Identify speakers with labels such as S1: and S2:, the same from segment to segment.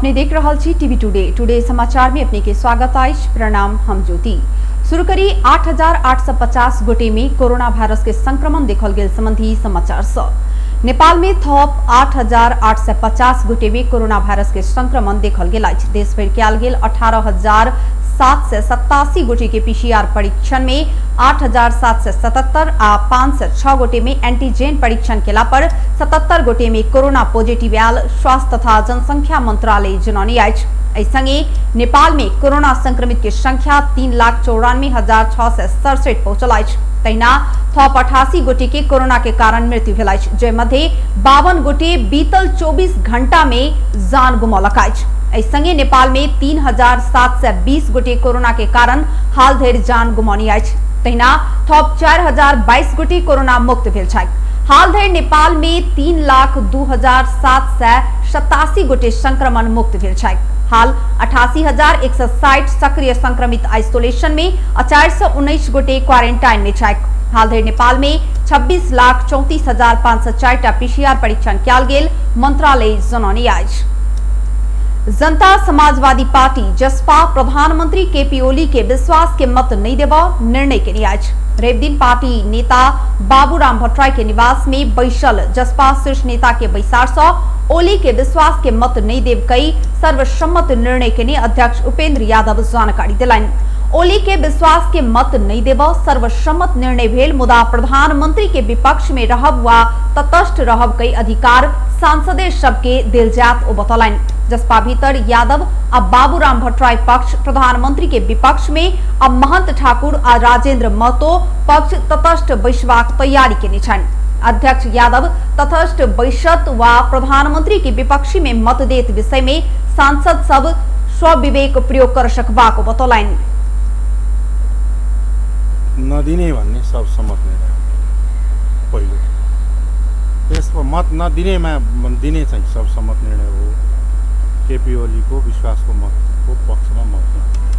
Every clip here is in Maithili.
S1: अपने देख रहल छी टीवी टुडे। टुडे समाचार में अपने के स्वागत अछि। प्रणाम, हम ज्योति। शुरू करी 8,850 गोटे में कोरोना वायरस के संक्रमण देखल गेल संबंधी समाचार सँ। नेपाल में थप 8,850 गोटे में कोरोना वायरस के संक्रमण देखल गेल अछि। देश भरि कयल गेल 18,787 गोटे के पीसीआर परीक्षण में 8,777 आ 506 गोटे में एंटीजेन परीक्षण केला पर 77 गोटे में कोरोना पॉजिटिव आयल स्वास्थ्य तथा जनसंख्या मंत्रालय जनौने अछि। एहि संगे नेपाल में कोरोना संक्रमित के संख्या 3,94,667 पहुंचल अछि। तहिना थप 88 गोटे के कोरोना के कारण मृत्यु भेल अछि, जाहि मध्ये 52 गोटे बीतल 24 घंटा में जान गुमौलक अछि। एहि संगे नेपाल में 3,720 गोटे कोरोना के कारण हाल धरि जान गुमौने अछि। तहिना थप 4,022 गोटे कोरोना मुक्त भेल छथि। हाल धरि नेपाल में 3,02,787 गोटे संक्रमण मुक्त भेल छथि। हाल 88,160 सक्रिय संक्रमित आइसोलेशन में आ 419 गोटे क्वारेंटाइन में छथि। हाल धरि नेपाल में 26,34,504 पीसीआर परीक्षण कयल गेल मंत्रालय जनौने अछि। जनता समाजवादी पार्टी जसपा प्रधानमंत्री केपी ओली के विश्वास के मत नहीं देबा निर्णय केने अछि। रवि दिन पार्टी नेता बाबूराम भट्टराई के निवास में बैसल जसपा शीर्ष नेता के बैसार से ओली के विश्वास के मत नहीं देव कई सर्वसम्मत निर्णय केने अध्यक्ष उपेंद्र यादव जानकारी दिलनि। ओली के विश्वास के मत नहीं देब सर्वसम्मत निर्णय भेल, मुदा प्रधानमंत्री के विपक्ष में रहब वा तटस्थ रहब कई अधिकार सांसदे सबके देल जात ओ बतौलनि। जसपा भीतर यादव आ बाबूराम भट्टराई पक्ष प्रधानमंत्री के विपक्ष में आ महंत ठाकुर आ राजेंद्र महतो पक्ष तटस्थ बैसबाक तैयारी केने छनि। अध्यक्ष यादव तटस्थ बैसत वा प्रधानमंत्री के विपक्षी में मत देत विषय में सांसद सब स्वविवेक प्रयोग कर सकबाक बतौलनि।
S2: नदिने भन्ने सर्वसम्मत निर्णय पहिलो, त्यसमा मत नदिनेमा दिने चाहिँ सर्वसम्मत निर्णय हो। केपी ओलीको विश्वासको मतको पक्षमा मत नदिने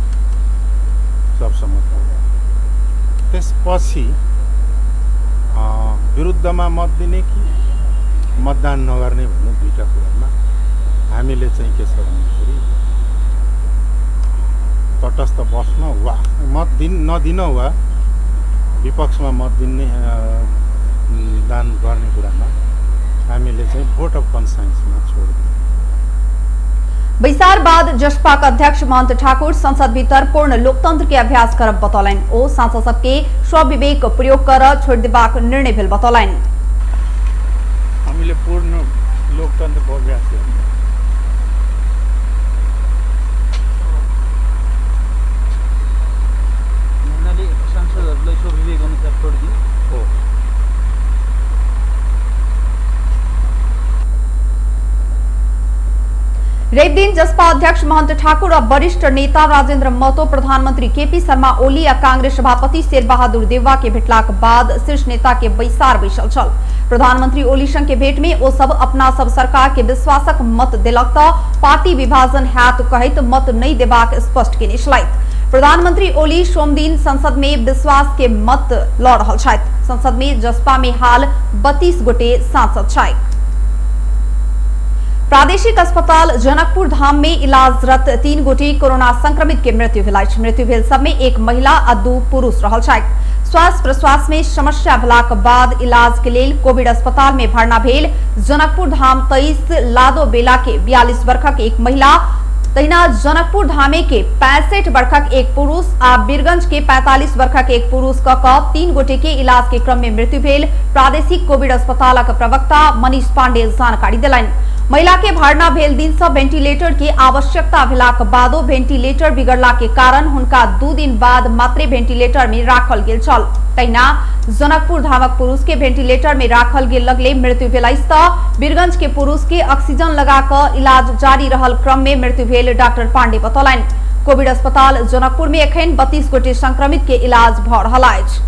S2: सर्वसम्मत हो। त्यसपछि विरुद्धमा मत दिने कि मतदान नगर्ने भन्ने दुईटा कुरामा हामीले चाहिँ के छ भन्दाखेरि तटस्थ बस्न वा मत दिन नदिन वा विपक्षमा मत दिने दान गर्ने कुरामा हामीले चाहिँ भोट अफ कन्साइन्समा छोडिदियौँ।
S1: बैसार बाद जसपा के अध्यक्ष महंत ठाकुर संसद भीतर पूर्ण लोकतंत्र के अभ्यास करब बतौलनि। ओ सांसद सबके स्वविवेक प्रयोग कर छोड़ि देबाक निर्णय भेल बतौलनि।
S3: हामीले पूर्ण लोकतन्त्रको अभ्यास गर्यौँ।
S4: सांसदहरूलाई स्वविवेक अनुसार छोडिदियो
S3: हो।
S1: रवि दिन जसपा अध्यक्ष महंत ठाकुर और वरिष्ठ नेता राजेंद्र महतो प्रधानमंत्री केपी शर्मा ओली आ कांग्रेस सभापति शेरबहादुर देउवा के भेटलाक बाद शीर्ष नेता के बैसार बैसल छल। प्रधानमंत्री ओली संग के भेंट में ओ सब अपना सब सरकार के विश्वासक मत देलक त पार्टी विभाजन हैत कहैत मत नहीं देबाक स्पष्ट केने छलथि। प्रधानमंत्री ओली सोमदिन संसद में विश्वास के मत ल रहल छथि। संसद में जसपा में हाल 32 गोटे सांसद छथि। प्रादेशिक अस्पताल जनकपुर धाम में इलाजरत 3 गोटे कोरोना संक्रमित के मृत्यु भेल अछि। मृत्यु भेल सब में एक महिला आ 2 पुरुष रहल छथि। श्वास प्रश्वास में समस्या भेलाक बाद इलाज के लेल कोविड अस्पताल में भर्ना भेल जनकपुर धाम 23 लादो बेला के 42 वर्षक एक महिला, तहिना जनकपुर धामे के 65 वर्षक एक पुरुष आ बीरगंज के 45 वर्षक एक पुरुष क 3 गोटे के इलाज के क्रम में मृत्यु भेल प्रादेशिक कोविड अस्पतालक प्रवक्ता मनीष पांडे जानकारी देलनि। महिला के भर्ना भेल दिन से वेंटिलेटर के आवश्यकता भेलाक बादो वेंटिलेटर बिगड़ला के कारण हुनका 2 दिन बाद मात्रे वेंटिलेटर में राखल गेल छल। तहिना जनकपुर धामक पुरुष के वेंटिलेटर में राखल गेल लगले मृत्यु भेल अछि त बीरगंज के पुरुष के ऑक्सीजन लगा क इलाज जारी रहल क्रम में मृत्यु भेल डॉक्टर पांडे बतौलनि। कोविड अस्पताल जनकपुर में एखन 32 गोटे संक्रमित के इलाज भ रहल अछि।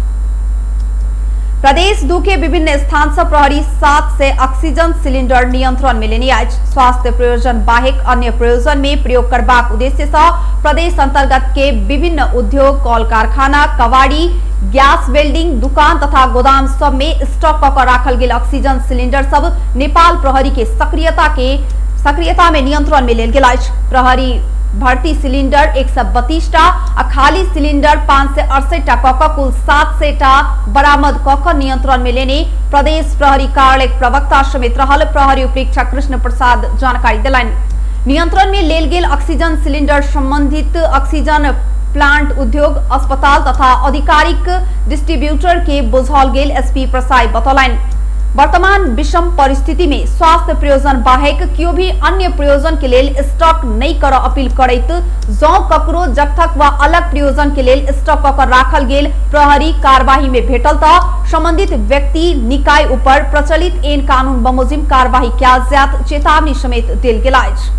S1: प्रदेश 2 के विभिन्न स्थान से प्रहरी 700 ऑक्सीजन सिलिंडर नियंत्रण में लेने अछि। स्वास्थ्य प्रयोजन बाहेक अन्य प्रयोजन में प्रयोग करबाक उद्देश्य से प्रदेश अंतर्गत के विभिन्न उद्योग, कल कारखाना, कबाड़ी, गैस वेल्डिंग दुकान तथा गोदाम सब में स्टॉक क राखल गेल ऑक्सीजन सिलिंडर सब नेपाल प्रहरी के सक्रियता के सक्रियता में नियंत्रण में लेल गेल अछि। प्रहरी भर्ती सिलिंडर 132 टा आ खाली सिलिंडर 568 टा कऽ कऽ कुल 700 टा बरामद कऽ कऽ नियंत्रण में लेने प्रदेश प्रहरी कार्यालय प्रवक्ता समेत रहल प्रहरी उपरीक्षक कृष्ण प्रसाद जानकारी देलनि। नियंत्रण में लेल गेल ऑक्सीजन सिलिंडर संबंधित ऑक्सीजन प्लांट उद्योग अस्पताल तथा आधिकारिक डिस्ट्रीब्यूटर के बुझाओल गेल एसपी प्रसाई बतौलनि। वर्तमान विषम परिस्थिति में स्वास्थ्य प्रयोजन बाहेक कियो भी अन्य प्रयोजन के लेल स्टॉक नहीं कर अपील करैत जौं ककरो जगथक वा अलग प्रयोजन के लेल स्टॉक कऽ राखल गेल प्रहरी कार्यवाही में भेटल त संबंधित व्यक्ति निकाय ऊपर प्रचलित एन कानून बमोजिम कार्यवाही कयल जायत चेतावनी समेत देल गेल अछि।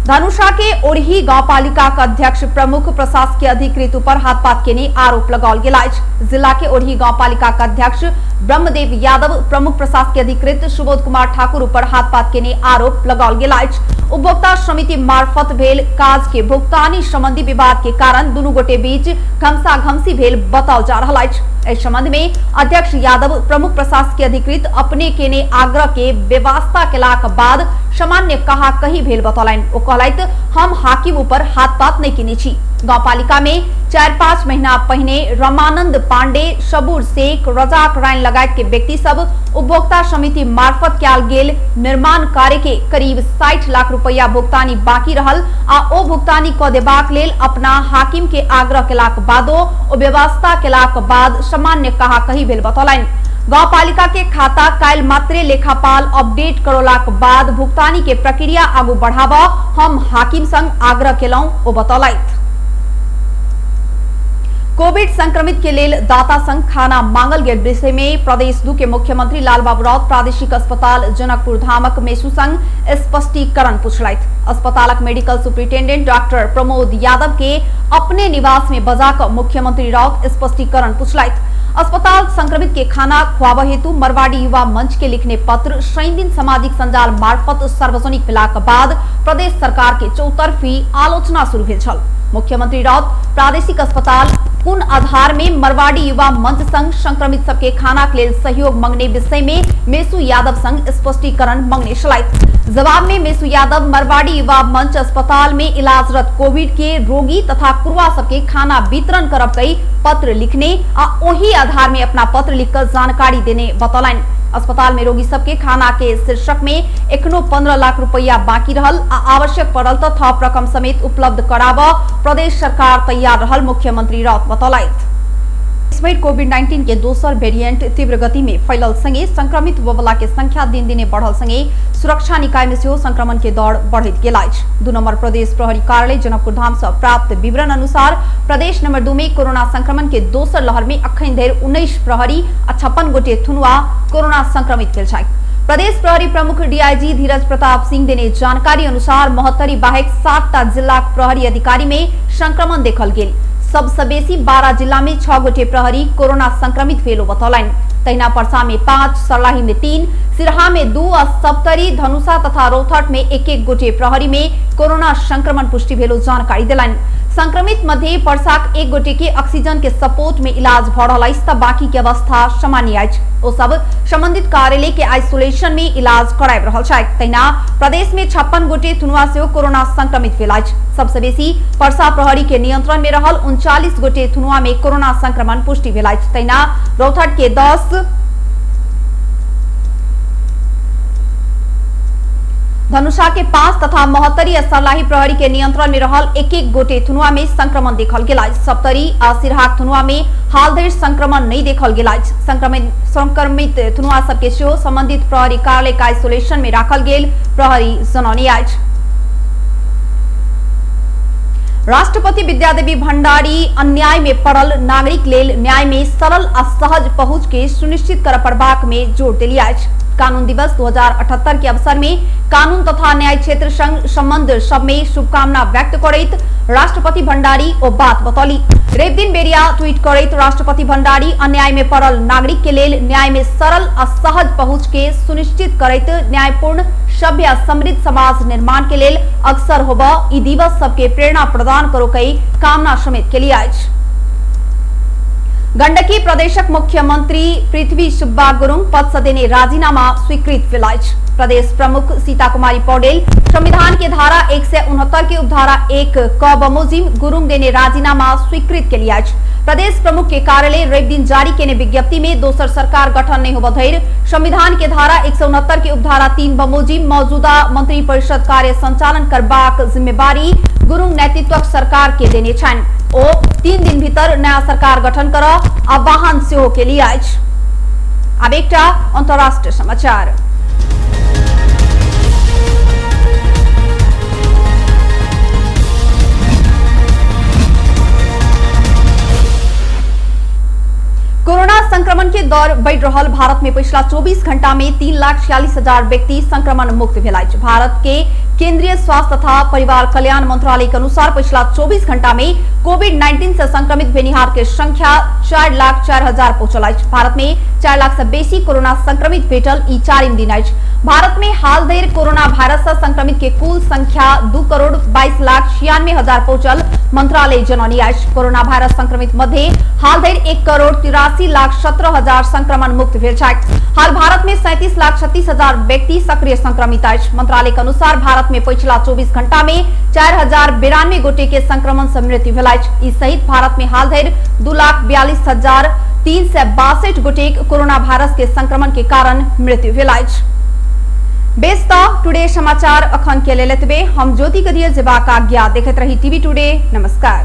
S1: धनुषा के ओरही गांवपालिका के अध्यक्ष प्रमुख प्रशासकीय अधिकृत ऊपर हाथपात केने आरोप लगाओल गेल अछि। जिला के ओरही गांवपालिका के अध्यक्ष ब्रह्मदेव यादव प्रमुख प्रशासकीय अधिकृत सुबोध कुमार ठाकुर ऊपर हाथपात केने आरोप लगाओल गेल अछि। उपभोक्ता समिति मार्फत भेल काज के भुगतानी संबंधी विवाद के कारण दुनू गोटे बीच घमसा-घमसी भेल बताओल जा रहल अछि। एहि संबंध में अध्यक्ष यादव प्रमुख प्रशासकीय अधिकृत अपने केने आग्रह के व्यवस्था केलाक बाद सामान्य कहा कही भेल बतौलनि। ओ कहलथि, हम हाकिम ऊपर हाथपात नहीं केने छी। गांवपालिका में 4-5 महीना पहिने रमानंद पांडे, सबूर शेख, रजाक राइन लगायत के व्यक्ति सब उपभोक्ता समिति मार्फत कयल गेल निर्माण कार्य के करीब 60 लाख रुपया भुगतानी बाकी रहल आ ओ भुगतानी क देबाक लेल अपना हाकिम के आग्रह केलाक बादो ओ व्यवस्था केलाक बाद सामान्य कहा कही भेल बतौलनि। गांवपालिका के खाता काल्हि मात्रे लेखापाल अपडेट करोलाक बाद भुगतानी के प्रक्रिया आगू बढ़ाबऽ हम हाकिम संग आग्रह केलहुं, ओ बतौलथि। कोविड संक्रमित के लेल दाता संग खाना मांगल गेल विषय में प्रदेश 2 के मुख्यमंत्री लालबाबू राउत प्रादेशिक अस्पताल जनकपुर धामक मेसू संग स्पष्टीकरण पूछलथि। अस्पतालक medical superintendent doctor Pramod Yadav के अपने निवास में बजा कऽ मुख्यमंत्री राउत स्पष्टीकरण पूछलथि। अस्पताल संक्रमित के खाना खुआबऽ हेतु मरवाड़ी युवा मंच के लिखने पत्र शनि दिन सामाजिक संजाल मार्फत सार्वजनिक भेलाक बाद प्रदेश सरकार के चौतरफी आलोचना शुरू भेल छल। मुख्यमंत्री राउत प्रादेशिक अस्पताल कुन आधार में मरवाड़ी युवा मंच संग संक्रमित सबके खाना के लेल सहयोग मंगने विषय में मेसू यादव संग स्पष्टीकरण मंगने छलथि। जवाब में मेसू यादव मरवाड़ी युवा मंच अस्पताल में इलाजरत कोविड के रोगी तथा कुरुआ सबके खाना वितरण करब कई पत्र लिखने आ ओही आधार में अपना पत्र लिखकर जानकारी देने बतौलनि। अस्पताल में रोगी सबके खाना के शीर्षक में एखनो 15 लाख रुपया बाकी रहल आ आवश्यक पड़ल त थप रकम समेत उपलब्ध कराबऽ प्रदेश सरकार तैयार रहल मुख्यमंत्री राउत बतौलथि। इसमें कोविड-19 के दोसर वेरिएंट तीव्र गति में फैलल संगे संक्रमित होबला के संख्या दिन दिने बढ़ल संगे सुरक्षा निकाय में सेहो संक्रमण के दौड़ बढ़ैत गेल अछि। 2 नंबर प्रदेश प्रहरी कार्यालय जनकपुर धाम से प्राप्त विवरण अनुसार प्रदेश नंबर 2 में कोरोना संक्रमण के दोसर लहर में अखन धरि 19 प्रहरी आ 56 गोटे थुनुआ कोरोना संक्रमित भेल छथि। प्रदेश प्रहरी प्रमुख डीआईजी धीरज प्रताप सिंह देने जानकारी अनुसार महोत्तरी बाहेक 7टा जिलाक प्रहरी अधिकारी में संक्रमण देखल गेल। सबसे बेसी 12 जिला में 6 गोटे प्रहरी कोरोना संक्रमित भेल बतौलनि। तहिना परसा में 5, सर्लाही में 3, सिरहा में 2 आ सप्तरी, धनुषा तथा रौतहट में 1-1 गोटे प्रहरी में कोरोना संक्रमण पुष्टि भेल जानकारी देलनि। संक्रमित मध्य परसाक 1 गोटे के ऑक्सीजन के सपोर्ट में इलाज भ रहल अछि त बाकी के अवस्था सामान्य अछि। ओ सब संबंधित कार्यालय के आइसोलेशन में इलाज कराबि रहल छथि। तहिना प्रदेश में 56 गोटे थुनुआ सेहो कोरोना संक्रमित भेल अछि। सबसे बेसी परसा प्रहरी के नियंत्रण में रहल 39 गोटे थुनुआ में कोरोना संक्रमण पुष्टि भेल अछि। तहिना रौतहट के 10, धनुषा के 5 तथा महोत्तरी आ सर्लाही प्रहरी के नियंत्रण में रहल 1-1 गोटे थुनुआ में संक्रमण देखल गेल अछि। सप्तरी आ सिरहाक थुनुआ में हाल धरि संक्रमण नहीं देखल गेल अछि। संक्रमित थुनुआ सबके सेहो संबंधित प्रहरी कार्यालय के आइसोलेशन में राखल गेल प्रहरी जनौने अछि। राष्ट्रपति विद्यादेवी भंडारी अन्याय में पड़ल नागरिक लेल न्याय में सरल आ सहज पहुंच के सुनिश्चित कर पड़बाक में जोर देली अछि। कानून दिवस 2078 के अवसर में कानून तथा न्याय क्षेत्र संग संबंध सब में शुभकामना व्यक्त करैत राष्ट्रपति भंडारी ओ बात बतौली। रवि दिन बेरिया ट्वीट करैत राष्ट्रपति भंडारी अन्याय में पड़ल नागरिक के लेल न्याय में सरल आ सहज पहुंच के सुनिश्चित करैत न्यायपूर्ण सभ्य आ समृद्ध समाज निर्माण के लेल अग्रसर होब ई दिवस सबके प्रेरणा प्रदान करो कई कामना समेत के लिए अछि। गंडकी प्रदेशक मुख्यमंत्री पृथ्वी सुब्बा गुरुङ पद से देने राजीनामा स्वीकृत भेल अछि। प्रदेश प्रमुख सीता कुमारी पौडेल संविधान के धारा 169 के उपधारा 1 क बमोजिम गुरुङ देने राजीनामा स्वीकृत के लिए अछि। प्रदेश प्रमुख के कार्यालय रवि दिन जारी केने विज्ञप्ति में दोसर सरकार गठन नहीं होबय धरि संविधान के धारा 169 के उपधारा 3 बमोजिम मौजूदा मंत्री परिषद कार्य संचालन करबाक जिम्मेवारी गुरुङ नेतृत्वक सरकार के देने छनि। ओ 3 दिन भीतर नया सरकार गठन कर आह्वान सेहो केली अछि। आब एकटा अंतर्राष्ट्रीय समाचार। कोरोना संक्रमण के दौर बढ़ि रहल भारत में पिछला 24 घंटा में 3,46,000 व्यक्ति संक्रमण मुक्त भेल अछि। भारत के केंद्रीय स्वास्थ्य तथा परिवार कल्याण मंत्रालय के अनुसार पिछला 24 घंटा में कोविड-19 से संक्रमित भेनिहार के संख्या 4,04,000 पहुंचल अछि। भारत में 4 लाख से बेसी कोरोना संक्रमित भेटल ई चारिम दिन अछि। भारत में हाल धरि कोरोना वायरस से संक्रमित के कुल संख्या 2,22,96,000 पहुंचल मंत्रालय जनौनी अछि। कोरोना वायरस संक्रमित मध्य हाल धरि 1,83,17,000 संक्रमण मुक्त भेल छथि। हाल भारत में 37,36,000 व्यक्ति सक्रिय संक्रमित अछि। मंत्रालय के अनुसार भारत में पिछला 24 घंटा में 4,092 गोटे के संक्रमण से मृत्यु भेल अछि। ई सहित भारत में हाल धरि 2,42,362 गोटे कोरोना वायरस के संक्रमण के कारण मृत्यु भेल अछि। बेस त टुडे समाचार अखन के लेल एतबे। हम ज्योति कदिया जेबाक आज्ञा। देखैत रही टीवी टुडे। नमस्कार।